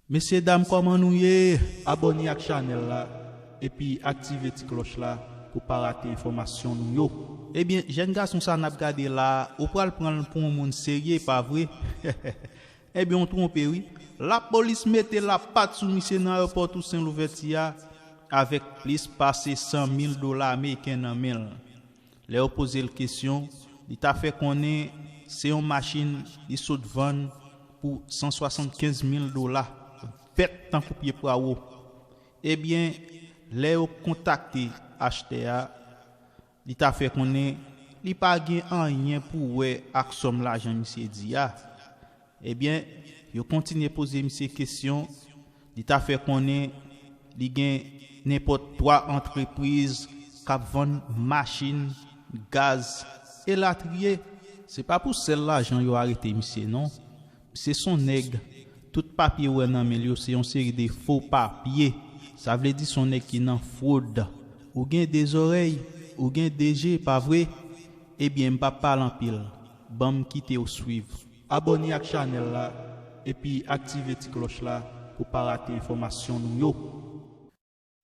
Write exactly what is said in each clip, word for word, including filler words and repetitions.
Mesye dam, kòman nou ye? Abòne ak chanèl la epi aktive ti klòch la pou pa rate enfòmasyon nou yo. Ebyen, jèn gason sa n ap gade la, ou pral pran l pou yon moun serye, pa vre? Ebyen, w twonpe wi. Lapolis mete lapat sou misye nan ayewopò Tousen Louvèti a avèk plis pase san mil dola ameriken nan men l. Lè yo poze l kesyon, li ta fè konnen se yon machin li sot vann pou san swasannkenz mil dola, vèt tankou pye pwawo. Ebyen, lè yo kontakte achtè a, li ta fè konnen li pa gen anyen pou wè ak sòm lajan misye di a. Ebyen, yo kontinye poze misye kesyon, li ta fè konnen li gen nenpòt twa antrepriz k ap vann machin, gaz, elatriye. Se pa pou sèl lajan yo arete misye, non. Misye se yon nèg, tout papye ou wè nan men l yo, se yon seri de fo papye. Sa vle di se yon nèg ki nan fwod. Ou gen de zòrèy, ou gen de je, pa vre? Ebyen, m p ap pale anpil. Ban m kite w swiv. Abòne ak chanèl la, epi aktive ti klòch la pou pa rate enfòmasyon nou yo.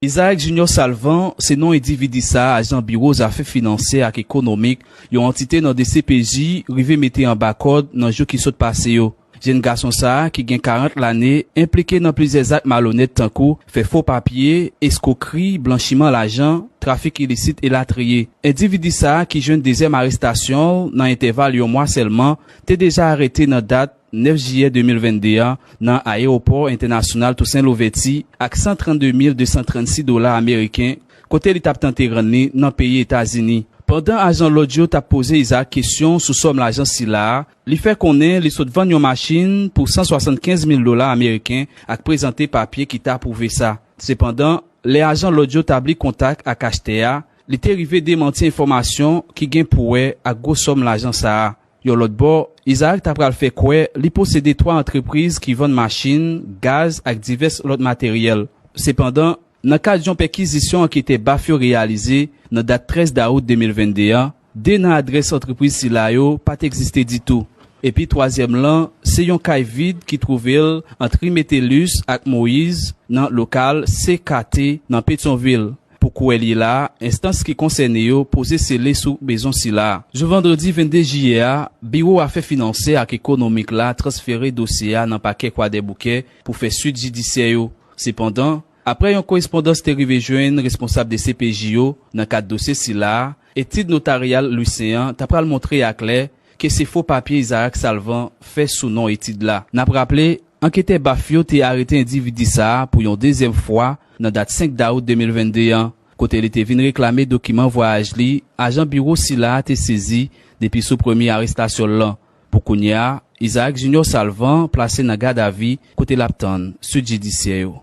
Isaac Junior Salvan se non endividi sa a ajan Biwo Zafè Finansyè ak Ekonomik, yon antite nan D C P J, rive mete anba kòd nan jou ki sot pase yo. Jèn gason sa a, ki gen karant lane, enplike nan plizyè zak malonèt tankou fè fo papye, eskokri, blanchiman lajan, trafik ilisit elatriye. Endividi sa a, ki jwenn dezyèm arestasyon l nan entèval yon mwa sèlman, te deja arete nan dat nèf jiyè de mil vennde a nan Ayewopò Entènasyonal Tousen Louvèti ak san trannde mil de san trannsis dola ameriken, kote li t ap tante rann li nan peyi Etazini. Pandan ajan lòd yo t ap poze Isaac kesyon sou sòm lajan sila a, li fè konnen li sot vann yon machin pou san swasannkenz mil dola ameriken ak prezante papye ki ta pwouve sa. Sepandan, lè ajan lòd yo tabli kontak ak achtè a, li te rive demanti enfòmasyon ki gen pou wè ak gwo sòm lajan sa a. Yon lòt bò, Isaac ta pral fè kwè li posede twa antrepriz ki vann machin, gaz ak divès lòt materyèl. Sepandan, nan kad yon pèkizisyon anketè baf yo reyalize nan dat trèz dawout de mil vennde a, de nan adrès antrepriz sila yo pa t egziste ditou. Epi twazyèm lan, se yon kay vid ki twouve l ant ri Metellus ak Moïse nan lokal C K T nan Petyonvil. Pou kouwè l ye la a, enstans ki konsène yo poze sele sou bezwen sila a. Jou vandredi vennde jiyè a, Biwo Afè Finansyè ak Ekonomik la transfere dosye a nan pakè Kwadèboukè pou fè swit jidisyè yo. Sepandan, aprè yon korespondans te rive jwenn responsab D C P J yo nan kad dosye sila a, etid notaryal Louissaint an ta pral montre aklè ke se fo papye Isaac Salvan fè sou non etid la. N ap raple, anketè baf yo te arete endividi sa a pou yon dezyèm fwa nan dat senk dawout de mil vennde a, kote li te vin reklame dokiman vwayaj li ajan biwo sila a te sezi depi sou premye arestasyon l lan. Pou kounye a, Isaac Junior Salvan plase nan gadavi kote l ap tann swit jidisyè yo.